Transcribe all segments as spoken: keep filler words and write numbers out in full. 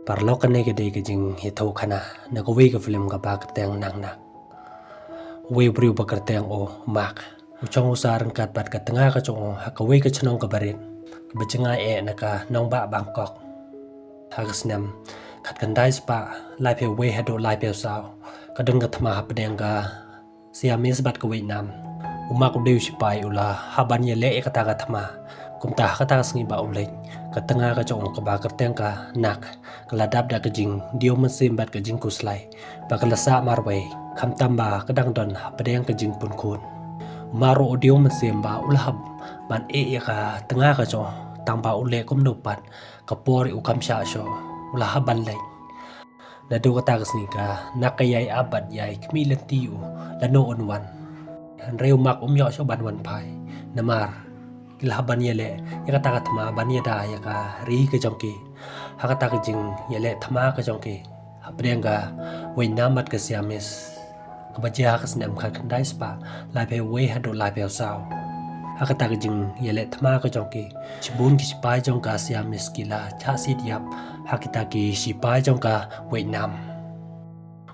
Paralok, kane ka dei ka jingïathuhkhana na kawei ka film kaba kyrteng Nak Nak. Uwei u briew ba kyrteng u Mark u shong u sah ryngkat bad ka tnga ka jong u ha kawei ka shnong kaba rit, kaba jngai eh na ka nongbah Bangkok. Ha ka snem khatkhyndai spah laiphew wei haduh laiphew saw, ka don ka thma hapdeng ka Siamese bad ka Vietnam. U Mark u dei u sipai, u la hap ban ïaleh ïa kata ka thma. Kumta ha kata ka sngi ba u leit, ka tnga ka jong u kaba kyrteng ka Nak ka la dap da ka jingdiew mynsiem bad ka jingkhuslai ba ka la sah marwei, khamtam ba ka dang don hapdeng ka jingpynkhun. U Mark ruh u diew mynsiem ba u la hap ban ïeh ïa ka tnga ka jong u, tang ba u leh kumno pat, ka por u kam shah shuh, u la hap ban leit. Naduh kata ka sngi ka Nak ka ïai ap bad ïai khmih lynti ïa u lano un wan. Hynrei u Mark um ïoh shuh ban wan phai, namar ki la hap ban ïaleh ïa kata ka thma ban ïada ïa ka ri ka jong ki. Ha kata ka jingïaleh thma ka jong ki hapdeng ka Vietnam bad ka Siamese, kaba jia ha ka snem khatkhyndai spah laiphew wei haduh laiphew saw. Ha kata ka jingïaleh thma ka jong ki, shibun ki sipai jong ka Siamese ki la shah siat ïap ha kita ki sipai jong ka Vietnam.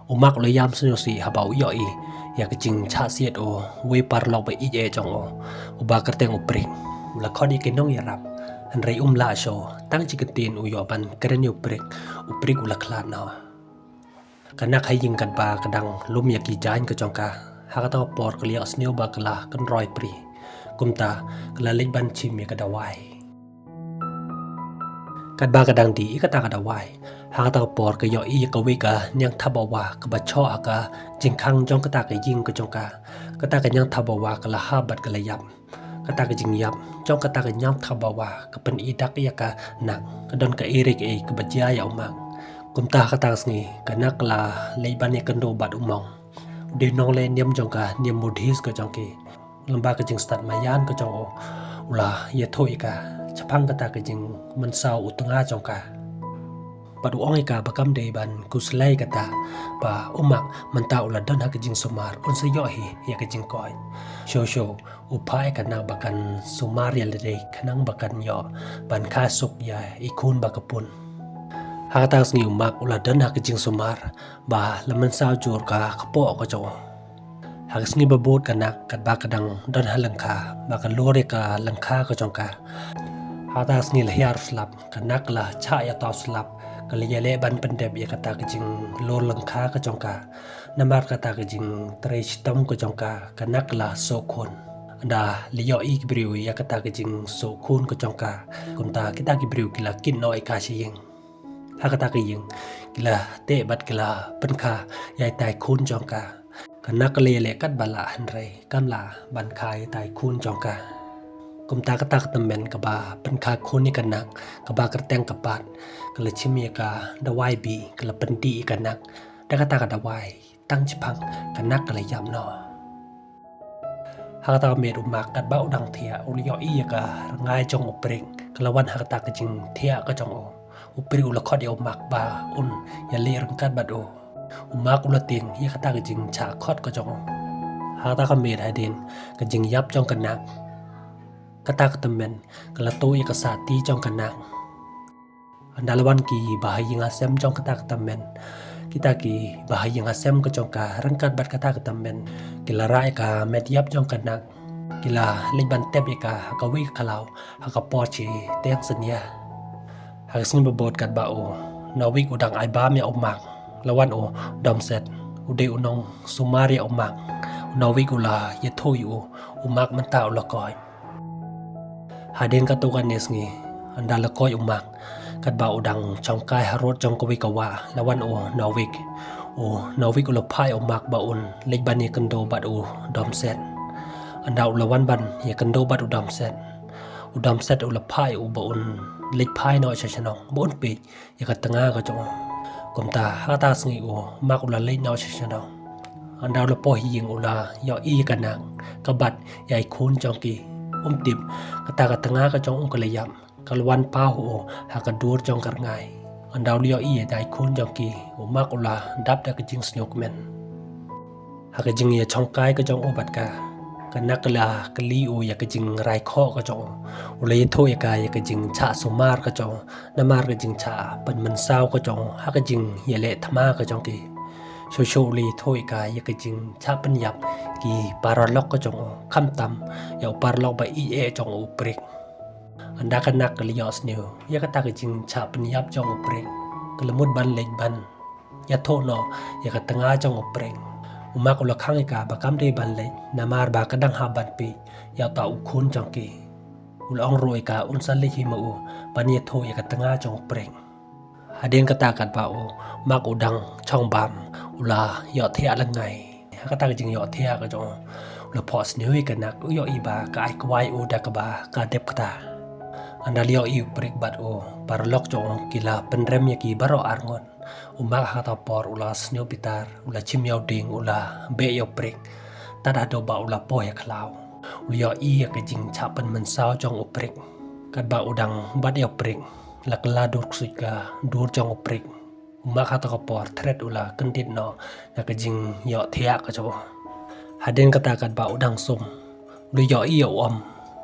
U Mark u la ïam sngewsih haba u ïohi ïa ka jingshah siat u wei paralok ba ïeit eh jong u, uba kyrteng u Prik. U la khot ïa ki nongïarap, hynrei um lah shuh, tang shi kyntien u ïoh ban kren ïa u Prik, u Prik u la khlad noh. Ka Nak ha ïing katba ka dang lum ïa ki jaiñ ka jong ka, ha kata ka por ka la ïohsngew ba ka la kynroi pri. Kumta ka la leit ban shim ïa ka dawai. Katba ka dang dih ïa kata ka dawai, ha kata ka por ka ïohi ïa kawei ka niangthabawa kaba shoh ha ka jingkhang jong kata ka ïing ka jong ka. Kata ka niangthabawa ka la hap bad ka la ïap. Kata ka jingïap jong kata ka niangthabawa ka pyni dak ïa ka Nak, ka don kaei re kaei kaba jia ïa u Mark. Kumta ha kata ka sngi ka Nak ka la leit ban ïakynduh bad u monk, u dei u nongleh niam jong ka niam Buddhist ka jong ki. Lyngba ka jingstad maïan ka jong u, u la ïathuh ïa ka shaphang kata ka jingmynsaw u tnga jong ka. Bad u ong ïa ka ba kam dei ban khuslai kata ba u Mark mynta u la don ha ka jingsumar, un sa ïohi ïa ka jingkoit. Shuh shuh u phah ïa ka Nak ba kan sumar ïa lade khnang ba kan ïoh ban kha suk ïa i khun ba ka pun. Ha kata ka sngi u Mark u la don ha ka jingsumar ba la mynsaw jur ka kpoh ka jong u. Ha ka sngi ba bud ka Nak katba ka dang don ha lyngkha ba ka lur ïa ka lyngkha ka jong ka. Ha kata ka sngi la hiar slap, ka Nak ka la shah ïa uta u slap, ka la ïaleh ban pyndep ïa kata ka jinglur lyngkha ka jong ka. Namar kata ka jingtrei shitom ka jong ka, ka Nak ka la suh khun. Ynda la ïohi ki briew ïa kata ka jingsuh khun ka jong ka, kumta kita ki briew ki la kit noh ïa ka sha ïing. Ha kata ka ïing ki la teh bad ki la pynkha ïa itai khun jong ka. Ka Nak ka la ïaleh katba lah hynrei kam lah ban kha ïa itai khun jong ka. Kumta kata ka tymmen kaba pynkha khun ïa ka Nak, kaba kyrteng ka Pat, ka la shim ïa ka dawai bih, ka la pyndih ïa ka Nak da kata ka dawai. Tang shiphang ka Nak ka la ïap noh. Ha kata ka miet u Mark katba u dang thiah u la ïohi ïa ka rngai jong u Prik ka la wan ha kata ka jingthiah ka jong u. U Prik u la khot ïa u Mark ba un ïaleh ryngkat bad u. U Mark u la tieng ïa kata ka jingshah khot ka jong u. Ha kata ka miet hadien ka jingïap jong ka Nak, kata ka tymmen ka la tuh ïa ka sahti jong ka Nak. Ynda la wan ki bahaïing hasem jong kata ka tymmen, kita ki bahaïing hasem ka jong ka ryngkat bad kata ka tymmen ki la rah ïa ka met ïap jong ka Nak. Ki la leit ban tep ïa ka ha kawei ka khlaw ha ka por shiteng synñia. Ha ka sngi ba bud katba u Nowik u dang ai bam ïa u Mark, la wan u Domset, u dei u nongsumar ïa u Mark. U Nowik u la ïathuh ïa u, u Mark mynta u la koit. Hadien katto katne sngi, ynda la koit u Mark, katba u dang shongkai harud jong kawei ka wah, la wan u Nowik. U Nowik u la phah ïa u Mark ba un leit ban ïakynduh bad u Domset. Ynda u la wan ban ïakynduh bad u Domset, u Domset u la phah ïa u ba un leit phai noh sha shnong ba un peit ïa ka tnga ka jong u. Kumta ha kata ka sngi u Mark u la leit noh sha shnong. Ynda u la poi ha ïing u la ïohi ïa ka Nak, ka bat ïa i khun jong ki. Um tip kata ka tnga ka jong u ka la ïap, ka la wan paw ha u ha ka dur jong ka rngai. Ynda u la ïohi ïa i khun jong ki, u Mark u la dap da ka jingsngewkmen. Ha ka jingïashongkai ka jong u bad ka, Ka Nak ka la kylli u ïa ka jingrai khoh ka jong u. U la ïathuh ïa ka ïa ka jingshah sumar ka jong u, namar ka jingshah pynmynsaw ka jong u ha ka jingïaleh thma ka jong ki. Shuh shuh u la ïathuh ïa ka ïa ka jingshah pynïap ki paralok ka jong u, khamtam ïa u paralok ba ïeit eh jong u Prik. Ynda ka Nak ka la ïohsngew ïa kata ka jingshah pynïap jong u Prik, ka la mut ban leit ban ïathuh noh ïa ka tnga jong u Prik. U Mak u la khang ïa ka ba kam dei ban leit, namar ba ka dang hap ban peit ïa uta u khun jong ki. U la ong ruh ïa ka un sa leit hi ma u ban ïathuh ïa ka tnga jong u Prik. Hadien kata katba u Mak u dang shong bam, u la ïohthiah lyngngai. Ha kata ka jingïohthiah ka jong u, u la phohsniew ïa ka Nak, u ïohi ba ka ai kwai u da kaba ka dep kata. Ynda la ïohi u Prik bad u paralok jong u ki la pynrem ïa ki baroh arngut, u Mak ha kata ka por u la sniew bitar, u la shim ïa u dieng, u la beh ïa u Prik. Tad haduh ba u la poh ïa khlaw, u la ïohi ïa ka jingshah pynmynsaw jong u Prik. Katba u dang bat ïa u Prik, la kylla dur ksuid ka dur jong u Prik. U Mak ha kata ka por thret u la kyndit noh na ka jingïohthiah ka jong u. Hadien kata katba u dang sum, u la ïohi ïa u Om,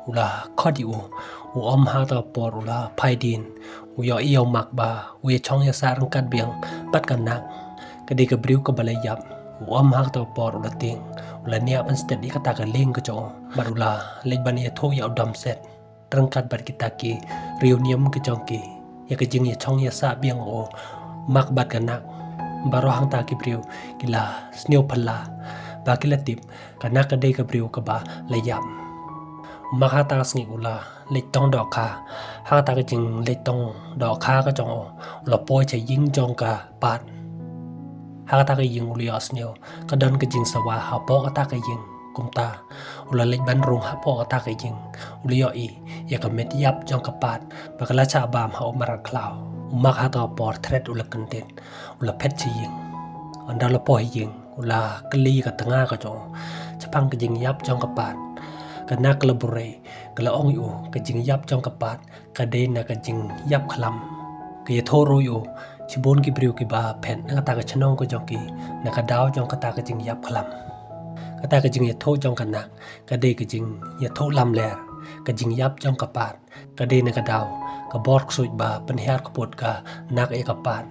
u la khot ïa u. U Om ha kata ka por u la phai dien, u ïohi ïa u Mak ba u ïashong ïasah ryngkat biang bad ka Nak, ka dei ka briew kaba la ïap. U Om ha kata ka por u la tieng, u la niah pynstet ïa kata ka lieng ka jong u bad u la leit ban ïathuh ïa u Domset ryngkat bad kita ki riewniam ka jong ki ïa ka jingïashong ïasah biang u Mak bad ka Nak. Baroh hangta ki briew ki la sniew phylla ba ki la tip ka Nak ka dei ka briew kaba la ïap. U Mak ha kata ka sngi u la leit tong dohkha. Ha kata ka jingleit tong dohkha ka jong u, u la poi sha ïing jong ka Pat. Ha kata ka ïing u la ïohsngew ka don ka jingsawa hapoh kata ka ïing. Kumta u la leit ban rung hapoh kata ka ïing, u la ïohi ïa ka met ïap jong ka Pat ba ka la shah bam ha u mrad khlaw. U Mak ha kata ka por thret u la kyndit, u la phet sha ïing. Ynda u la poh ïing, u la kylli ïa ka tnga ka jong u shaphang ka jingïap jong ka Pat. Ka Nak ka la buhrieh, ka la ong ïa u ka jingïap jong ka Pat ka dei na ka jingïap khlam. Ka ïathuh ruh ïa u shibun ki briew kiba phet na kata ka shnong ka jong ki na ka daw jong kata ka jingïap khlam. Kata ka jingïathuh jong ka Nak ka dei ka jingïathuh lamler. Ka jingïap jong ka Pat ka dei na ka daw ka bor ksuid ba pynhiar kput ka Nak ïa ka Pat,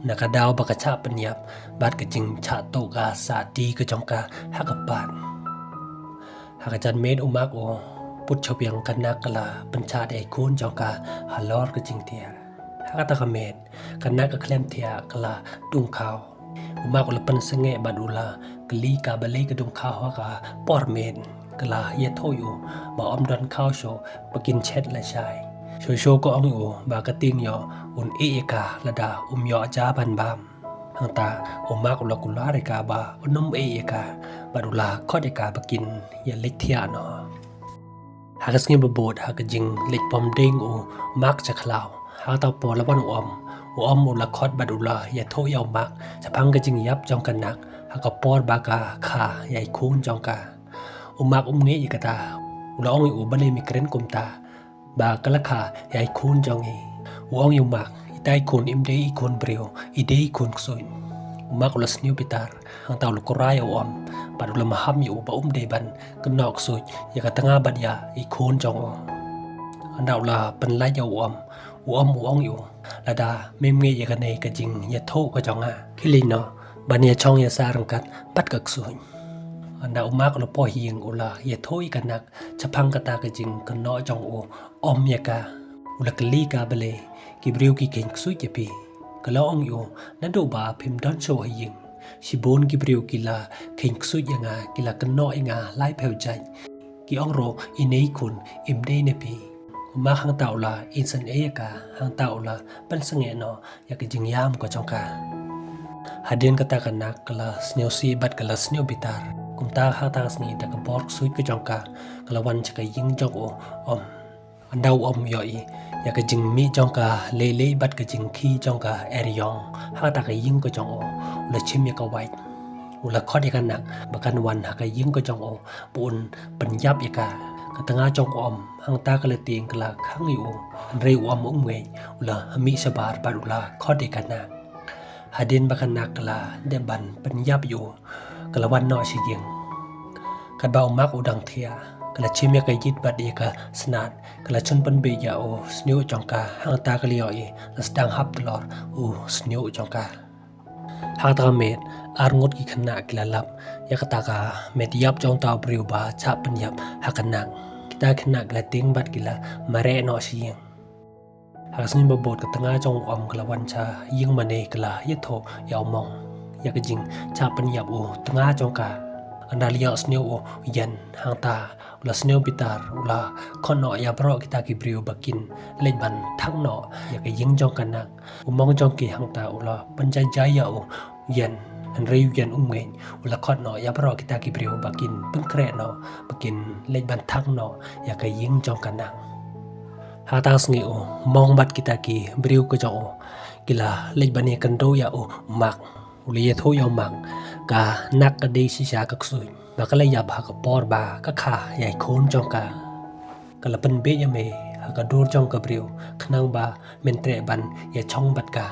na ka daw ba ka shah pynïap bad ka jingshah tuh ka sahti ka jong ka ha ka Pat. Ha ka janmiet u Mak u put sha biang, ka Nak ka la pynshad ïa i khun jong ka halor ka jingtiar. Ha kata ka miet ka Nak ka khlem thiah, ka la dung khaw. U Mak u la pynsangeh bad u la kylli ka balei ka dung khaw ha ka por miet. Ka la ïathuh ïa u ba ym don khaw shuh ba kin shet lashai. Shuh shuh ka ong ïa u ba ka tieng ïoh un ïeh ïa ka lada um ïoh ja ban bam. Hangta u Mak u la kular ïa ka ba un ym ïeh ïa ka bad u la khot ïa ka ba kin ïa leit thiah noh. Ha ka sngi ba bud, ha ka jingleit pom dieng u Mak sha khlaw, ha kata ka por la wan u Om. U Om u la khot bad u la ïathuh ïa u Mak shaphang ka jingïap jong ka Nak ha ka por ba ka kha ïa i khun jong ka. U Mak um ngeit ïa kata. U la ong ïa u, balei me kren kumta ba ka la kha ïa i khun jong ngi? U ong ïa u Mak, ita i khun im dei i khun briew, i dei i khun ksuid. U Mak u la sniew bitar, hangta u la kurai ïa u Om bad u la maham ïa u ba um dei ban kynnoh ksuid ïa ka tnga bad ïa i khun jong u. Hangta u la pynlait ïa u Om. U Om u ong ïa u, lada mem ngeit ïa kane ka jingïathuh ka jong nga, khie leit noh ban ïashong ïasah ryngkat bad ka ksuid. Hangta u Mak u la poh ïing, u la ïathuh ïa ka Nak shaphang kata ka jingkynnoh jong u Om ïa ka. U la kylli ka balei ki briew ki kheiñ ksuid ïa phi. Ka la ong ïa u, naduh ba phim don shuh ha ïing, shibun ki briew ki la kheiñ ksuid ïa nga, ki la kynnoh ïa nga laiphew jait. Ki ong ruh ine i khun im dei na phi. U Mak hangta u la isynei ïa ka, hangta u la pynsangeh noh ïa ka jingïam ka jong ka. Hadien kata ka Nak ka la sniew sih bad ka la sniew bitar. Kumta ha kata ka sngi da ka bor ksuid ka jong ka, ka la wan sha ka ïing jong u Om. Hangta u Om u ïohi ïa ka jingmih jong ka leilei bad ka jingkhie jong ka eriong ha kata ka ïing ka jong u. U la shim ïa ka wait, u la khot ïa ka Nak ba kan wan ha ka ïing ka jong u ba un pynïap ïa ka. Ka tnga jong u Om hangta ka la tieng, ka la khang ïa u, hynrei u Om um ngeit, u la mih shabar bad u la khot ïa ka Nak. Hadien ba ka Nak ka la dep ban pynïap ïa u, ka la wan noh sha ïing. Katba u Mak u dang thiah, ka la chim ïa ka ïit bad ïa ka snat, ka la chun pynbiej ïa u snieh jong ka, hangta ka la ïohi la sdang hap tlor u snieh jong ka. Ha kata ka miet, ar ngut ki khynnah ki la lap ïa kata ka met ïap jong uta u briew ba shah pynïap ha ka nak. Kita ki khynnah ki la tieng bad ki la mareh noh sha ïing. Ha ka sngi ba bud ka tnga jong u Om ka la wan sha ïing mane, ka la ïathuh ïa u Mong ïa ka jingshah pynïap u tnga jong ka. Ynda la ïoh sniew u Ïen, hangta u la sniew bitar, u la khot noh ïa baroh kita ki briew ba kin leit ban thang noh ïa ka ïing jong ka nak. U Mong jong ki hangta u la pynjai jai ïa u Ïen, hynrei u Ïen um ngeit, u la khot noh ïa baroh kita ki briew ba kin pynkhreh noh, ba kin leit ban thang noh ïa ka ïing jong ka nak. Ha kata ka sngi u Mong bad kita ki briew ka jong u ki la leit ban ïakynduh ïa u Mak. U la ïathuh ïa u Mak, ka nak ka dei shisha ka ksuid ba ka la ïap ha ka por ba ka kha ïa i khun jong ka. Ka la pynbiej ïa me ha ka dur jong ka briew khnang ba men treh ban ïashong bad ka.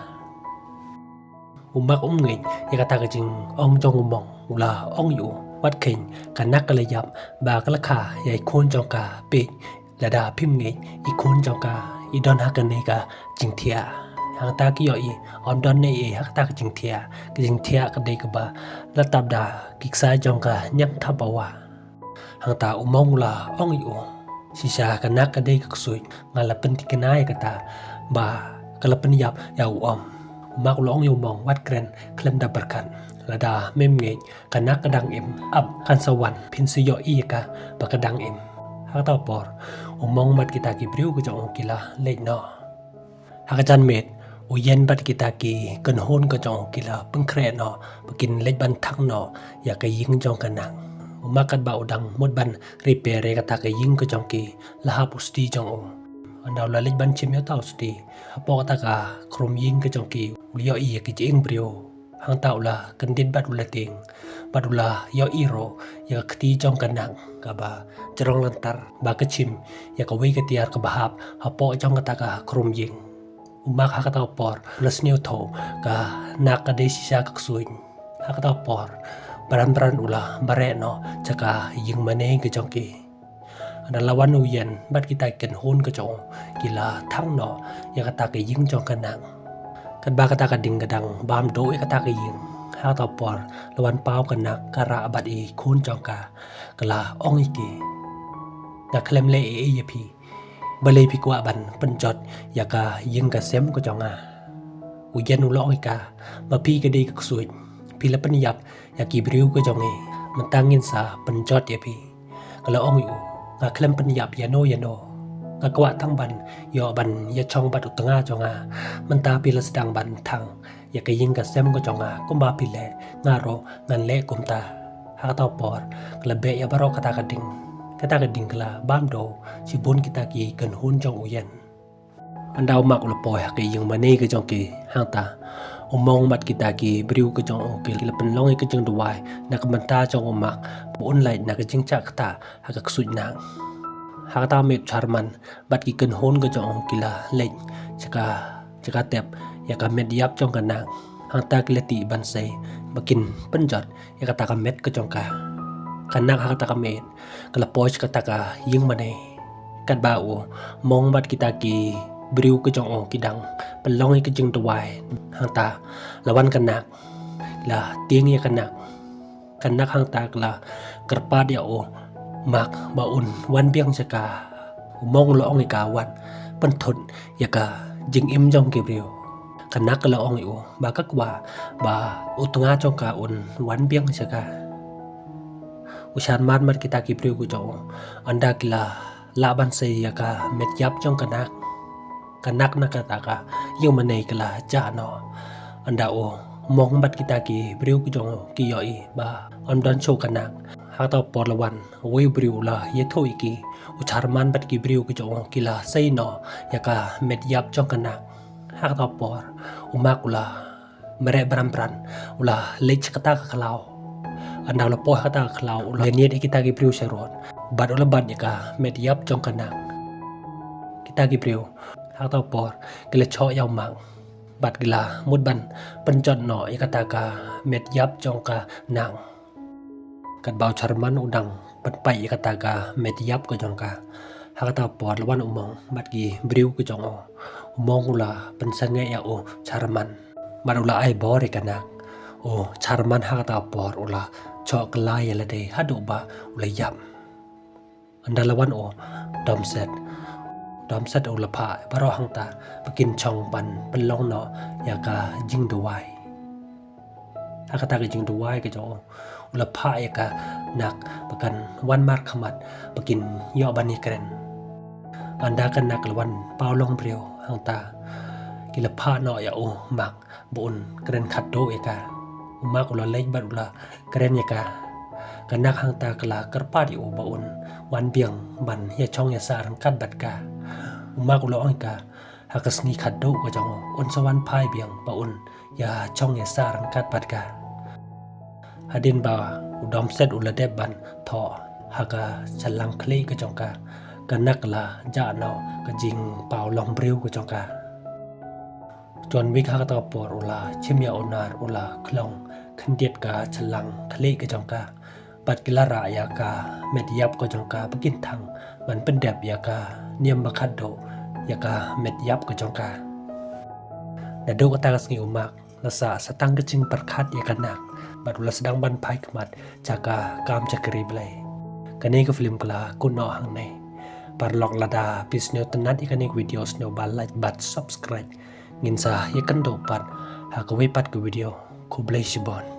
U Mak um ngeit ïa kata ka jingong jong u Mong, u la ong ïa u, wat kheiñ, ka nak ka la ïap ba ka la kha ïa i khun jong ka. Peit, lada phim ngeit, i khun jong ka i don ha kane ka jingthiah. Hangta ki ïohi ym don ei ei ha kata ka jingthiah. Ka jingthiah ka dei kaba la tap da ki ksai jong ka ñiam thap bawa. Hangta u Mong u la ong ïa u, shisha ka nak ka dei ka ksuid, nga la pynthikna ïa kata ba ka la pynïap ïa u Om. U Mak u la ong ïa u Mong, wat kren khlem da pyrkhat, lada mem ngeit, ka nak ka dang im, ap kan sa wan, phin sa ïohi ïa ka ba ka dang im. Ha kata ka por u Mong bad kita ki briew ka jong u ki la leit noh. Ha ka janmiet u Ïen bad kita ki kynhun ka jong u ki la pynkhreh noh ba kin leit ban thang noh ïa ka ïing jong ka nak. U Mak katba u dang mut ban repair ïa kata ka ïing ka jong ki, la hap u sdi jong u. Ynda u la leit ban shim ïa uta u sdi, hapoh kata ka khrum ïing ka jong ki u la ïohi ïa ki jingïing briew. Hangta u la kyndit bad u la tieng, bad u la ïohi ruh ïa ka kti jong ka nak kaba jrong lynter ba ka shim ïa kawei ka tiar kaba hap hapoh jong kata ka khrum ïing. U Mak ha kata ka por u la sngewthuh ka nak ka dei shisha ka ksuid. Ha kata ka por bran bran u la mareh noh sha ka ïing mane ka jong ki. Ynda la wan u Ïen bad kita ki kynhun ka jong u ki la thang noh ïa kata ka ïing jong ka nak. Katba kata ka ding ka dang bam duh ïa kata ka ïing, ha kata ka por la wan paw ka nak ka rah bad i khun jong ka. Ka la ong ïa ki, nga khlem leh ei ei ïa phi, balei phi kwah ban pynjot ïa ka ïing ka sem ka jong nga? U Ïen u la ong ïa ka, ma phi ka dei ka ksuid, phi la pynïap ïa ki briew ka jong ngi, mynta ngin sa pynjot ïa phi. Ka la ong ïa u, nga khlem pynïap ïano ïano, nga kwah tang ban ïoh ban ïashong bad u tnga jong nga. Mynta phi la sdang ban thang ïa ka ïing ka sem ka jong nga kumba phi leh, nga ruh ngan leh kumta. Ha kata ka por ka la beh ïa baroh kata ka ding. Kata ka ding ka la bam duh shibun kita ki kynhun jong u Ïen. Ynda u Mak u la poi ha ka ïing mane ka jong ki, hangta u Mong bad kita ki briew ka jong u ki la pynlong ïa ka jingduwai na ka bynta jong u Mak ba un lait na ka jingshah ktah ha ka ksuid nak. Ha kata ka miet u Sharman bad ki kynhun ka jong u ki la leit sha ka, sha ka tep ïa ka met ïap jong ka nak. Hangta ki la tih ban sei ba kin pynjot ïa kata ka met ka jong ka. Ka nak ha kata ka miet ka la poi sha kata ka ïing mane. Katba u Mong bad kita ki briew ka jong u ki dang pynlong ïa ka jingduwai, hangta la wan ka nak, la tieng ïa ka nak. Ka nak hangta ka la kyrpad ïa u Mak ba un wan biang sha ka. U Mong u la ong ïa ka, wat pynthut ïa ka jingim jong ki briew. Ka nak ka la ong ïa u ba ka kwah ba u tnga jong ka un wan biang sha ka. U Sharman bad kita ki briew ka jong u, ynda ki la lah ban sei ïa ka met ïap jong ka nak, ka nak na kata ka ïing mane ka la jah noh. Ynda u Mong bad kita ki briew ka jong u ki ïohi ba ym don shuh ka nak, ha kata ka por la wan uwei u briew u la ïathuh ïa ki. U Sharman bad ki briew ka jong u ki la sei noh ïa ka met ïap jong ka nak. Ha kata ka por u Mak u la mareh bran bran, u la leit sha kata ka khlaw. Ynda u la poi ha kata ka khlaw u la ïanied ïa kita ki briew sharud bad u la bat ïa ka met ïap jong ka nak. Kita ki briew ha kata ka por ki la shoh ïa u Mak bad ki la mut ban pynjot noh ïa kata ka met ïap jong ka nak. Katba u Sharman u dang Peit ïa kata ka met ïap ka jong ka. Ha kata ka por la wan u mong bad ki briew ka jong u. U mong u la pynsangeh ïa u Charman bad u la ai bor ïa ka Nak. U Charman ha kata ka por u la choh kylla ïa lade haduh ba u la ïap. Ynda la wan u Domset. Domset u la phah baroh hangta ba kin shong ban pynlong noh ïa ka jingduwai. Ha kata ka jingduwai ka jong u, u la phah ïa ka Nak ba kan wan markhmat ba kin ïoh ban ïakren. Ynda ka Nak la wan paw long briew hangta, ki la phah noh ïa u Mak ba un kren khatduh ïa ka. U Mak u la leit bad u la kren ïa ka. Ka Nak hangta ka la kyrpad ïa u ba un wan biang ban ïa shong ïa sah ryngkat bad ka. U Mak u la ong ïa ka, ha ka sngi khatduh ka jong u, un sa wan phai biang ba un ïa shong ïa sah ryngkat bad ka. Hadien ba u Domset u la dep ban thoh ha ka shallang khlieh ka jong ka, ka Nak la jah noh ka jingpaw long briew ka jong ka. John Wick ha kata ka por u la shim ïa u nar, u la khlong khyndiat ka shallang khlieh ka jong ka. Bad ki la rah ïa ka met ïap ka jong ka ba kin thang ban pyndep ïa ka niam ba khatduh ïa ka met ïap ka jong ka. Naduh kata ka sngi u Mak la sah sa tang ka jingpyrkhat ïa ka Nak bad u la sdang ban phai khmat sha ka kam shakri Blei. Kane ka film ka la kut noh hangne. Paralok, lada phi sngewtynnat ïa kane ka video, sngewbha like bad subscribe. Ngin sa ïakynduh pat ha kawei pat ka video. Khublei shibun.